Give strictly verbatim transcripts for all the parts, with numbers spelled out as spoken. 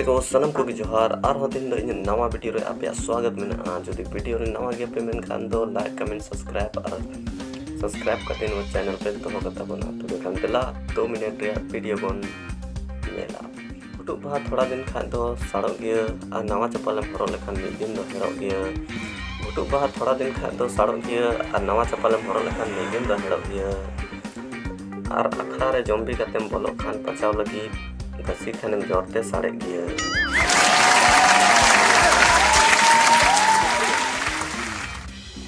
ᱠᱚ ᱥᱟᱱᱟᱢ ᱠᱚᱜᱮ ᱡᱚᱦᱟᱨ᱾ ᱟᱨᱦᱚᱸ ᱛᱮᱦᱮᱧ ᱫᱚ ᱤᱧᱟᱹᱜ ᱱᱟᱣᱟ ᱵᱷᱤᱰᱤᱭᱳ ᱨᱮ ᱟᱯᱮᱭᱟᱜ ᱥᱣᱟᱜᱚᱛ ᱢᱮᱱᱟᱜᱼᱟ᱾ ᱡᱩᱫᱤ ᱵᱷᱤᱰᱤᱭᱳ ᱨᱮ ᱱᱟᱣᱟ ᱜᱮᱯᱮ ᱢᱮᱱᱠᱷᱟᱱ ᱫᱚ ᱞᱟᱭᱤᱠ, ᱠᱚᱢᱮᱱᱴ, ᱥᱟᱵᱥᱠᱨᱟᱭᱤᱵ ᱟᱨ ᱥᱟᱵᱥᱠᱨᱟᱭᱤᱵ ᱠᱟᱛᱮ ᱱᱚᱣᱟ ᱪᱮᱱᱮᱞ ᱯᱮ ᱫᱚᱦᱚ ᱠᱟᱛᱟ ᱵᱚᱱᱟ᱾ ᱛᱚᱵᱮ ᱠᱷᱟᱱ ᱫᱮᱞᱟ ᱫᱩ ᱢᱤᱱᱤᱴ ᱨᱮᱭᱟᱜ ᱵᱷᱤᱰᱤᱭᱳ ᱵᱚᱱ ᱧᱮᱞᱟ᱾ ᱜᱷᱩᱴᱩᱜ ᱵᱟᱦᱟ ᱛᱷᱚᱲᱟ ᱫᱤᱱ ᱠᱷᱟᱱ ᱫᱚ ᱥᱟᱲᱚᱜ ᱜᱮᱭᱟ, ᱟᱨ ᱱᱟᱣᱟ ᱪᱟᱯᱟᱞᱮᱢ ᱦᱚᱨᱚᱜ ᱞᱮᱠᱷᱟᱱ ᱢᱤᱫ ᱫᱤᱱ ᱫᱚ ᱦᱮᱲᱚᱜ ᱜᱮᱭᱟ᱾ ᱜᱷᱩᱴᱩᱜ ᱵᱟᱦᱟ ᱛᱷᱚᱲᱟ ᱫᱤᱱ ᱠᱷᱟᱱ ᱫᱚ ᱥᱟᱲᱚᱜ ᱜᱮᱭᱟ, ᱟᱨ ᱱᱟᱣᱟ ᱪᱟᱯᱟᱞᱮᱢ ᱦᱚᱨᱚᱜ ᱞᱮᱠᱷᱟᱱ ᱢᱤᱫ ᱫᱤᱱ ᱫᱚ ᱦᱮᱲᱚᱜ ᱜᱮᱭᱟ᱾ ᱟᱨ ᱟᱠᱷᱲᱟ ᱨᱮ ᱡᱚᱢᱵᱤ ᱠᱟᱛᱮᱢ ᱵᱚᱞᱚᱜ ᱠᱷᱟᱱ ᱯᱟᱪᱟᱣ ᱞᱟᱹᱜᱤᱫ ᱜᱷᱟᱹᱥᱤ ᱠᱷᱟᱱᱮᱢ ᱡᱚᱨᱛᱮ ᱥᱟᱲᱮᱜ ᱜᱮᱭᱟ᱾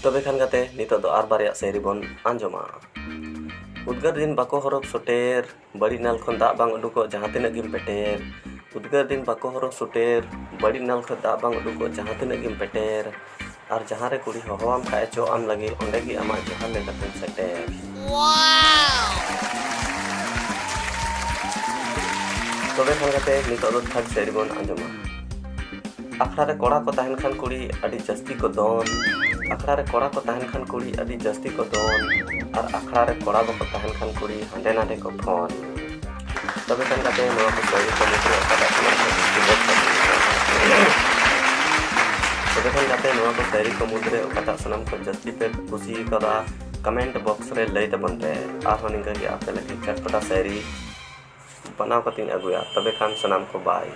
ᱛᱚᱵᱮ ᱠᱷᱟᱱ ᱜᱟᱛᱮ, ᱱᱤᱛᱚᱜ ᱫᱚ ᱟᱨ ᱵᱟᱨᱭᱟ ᱥᱟᱭᱨᱤ ᱵᱚᱱ ᱟᱸᱡᱚᱢᱟ᱾ ᱩᱫᱽᱜᱟᱹᱨ ᱫᱤᱱ ᱵᱟᱠᱚ ᱦᱚᱨᱚᱜ ᱥᱚᱴᱮᱨ, ᱵᱟᱹᱲᱤᱡ ᱱᱟᱞ ᱠᱷᱚᱱ ᱫᱟᱜ ᱵᱟᱝ ᱩᱰᱩᱠᱚᱜ ᱡᱟᱦᱟᱸ ᱛᱤᱱᱟᱹᱜ ᱜᱮᱢ ᱯᱮᱴᱮᱨ᱾ ᱩᱫᱽᱜᱟᱹᱨ ᱫᱤᱱ ᱵᱟᱠᱚ ᱦᱚᱨᱚᱜ ᱥᱚᱴᱮᱨ, ᱵᱟᱹᱲᱤᱡ ᱱᱟᱞ ᱠᱷᱚᱱ ᱫᱟᱜ ᱵᱟᱝ ᱩᱰᱩᱠᱚᱜ ᱡᱟᱦᱟᱸ ᱛᱤᱱᱟᱹᱜ ᱜᱮᱢ ᱯᱮᱴᱮᱨ᱾ ᱟᱨ ᱡᱟᱦᱟᱸ ᱨᱮ ᱠᱩᱲᱤ ᱦᱚᱦᱚᱣᱟᱢ ᱠᱷᱟᱡ ᱮ ᱪᱚᱜ ᱟᱢ ᱞᱟᱹᱜᱤᱫ, ᱚᱸᱰᱮ ᱜᱮ ᱟᱢᱟᱜ ᱡᱟᱦᱟᱸ ᱞᱮᱠᱟᱛᱮᱢ ᱥᱮᱴᱮᱨ᱾ ᱛᱚᱵᱮ ᱠᱷᱟᱱ ᱜᱟᱛᱮ, ᱱᱤᱛᱚᱜ ᱫᱚ ᱛᱷᱟᱨᱰ ᱥᱟᱭᱨᱤ ᱵᱚᱱ ᱟᱸᱡᱚᱢᱟ᱾ ᱟᱠᱷᱲᱟ ᱨᱮ ᱠᱚᱲᱟ ᱠᱚ ᱛᱟᱦᱮᱱ ᱠᱷᱟᱱ ᱠᱩᱲᱤ ᱟᱹᱰᱤ ᱡᱟᱹᱥᱛᱤ ᱠᱚ ᱫᱚᱱ᱾ ᱟᱠᱷᱲᱟ ᱨᱮ ᱠᱚᱲᱟ ᱠᱚ ᱛᱟᱦᱮᱱ ᱠᱷᱟᱱ ᱠᱩᱲᱤ ᱟᱹᱰᱤ ᱡᱟᱹᱥᱛᱤ ᱠᱚ ᱫᱚᱱ᱾ ᱟᱨ ᱟᱠᱷᱲᱟ ᱨᱮ ᱠᱚᱲᱟ ᱵᱟᱠᱚ ᱛᱟᱦᱮᱱ ᱠᱷᱟᱱ ᱠᱩᱲᱤ ᱦᱟᱸᱰᱮ ᱱᱟᱰᱮ ᱠᱚ ᱯᱷᱳᱱ᱾ ᱛᱚᱵᱮ ᱠᱷᱟᱱ ᱜᱟᱛᱮ, ᱱᱚᱣᱟ ᱠᱚ ᱥᱟᱭᱨᱤ ᱠᱚ ᱢᱩᱫᱽᱨᱮ ᱚᱠᱟᱴᱟᱜ ᱥᱟᱱᱟᱢ ᱠᱷᱚᱱ ᱡᱟᱹᱥᱛᱤ ᱵᱮᱥ ᱠᱟᱹᱢᱤ? ᱛᱚᱵᱮ ᱠᱷᱟᱱ ᱜᱟᱛᱮ, ᱱᱚᱣᱟ ᱠᱚ ᱥᱟᱭᱨᱤ ᱠᱚ ᱢᱩᱫᱽᱨᱮ ᱚᱠᱟᱴᱟᱜ ᱥᱟᱱᱟᱢ ᱠᱷᱚᱱ ᱡᱟᱹᱥᱛᱤ ᱯᱮ ᱠᱩᱥᱤ ᱟᱠᱟᱫᱟ, ᱠᱚᱢᱮᱱᱴ ᱵᱚᱠᱥ ᱨᱮ ᱞᱟᱹᱭ ᱛᱟᱵᱚᱱ ᱯᱮ᱾ ᱟᱨᱦᱚᱸ ᱱᱤᱝᱠᱟᱹ ᱜᱮ ᱟᱯᱮ ᱞᱟᱹᱜᱤᱫ ᱪᱟᱴᱯᱟᱴᱟ ᱥᱟᱭᱨᱤ ᱵᱮᱱᱟᱣ ᱠᱟᱛᱮᱧ ᱟᱹᱜᱩᱭᱟ᱾ ᱛᱚᱵᱮ ᱠᱷᱟᱱ ᱥᱟᱱᱟᱢ ᱠᱚ ᱵᱟᱭ᱾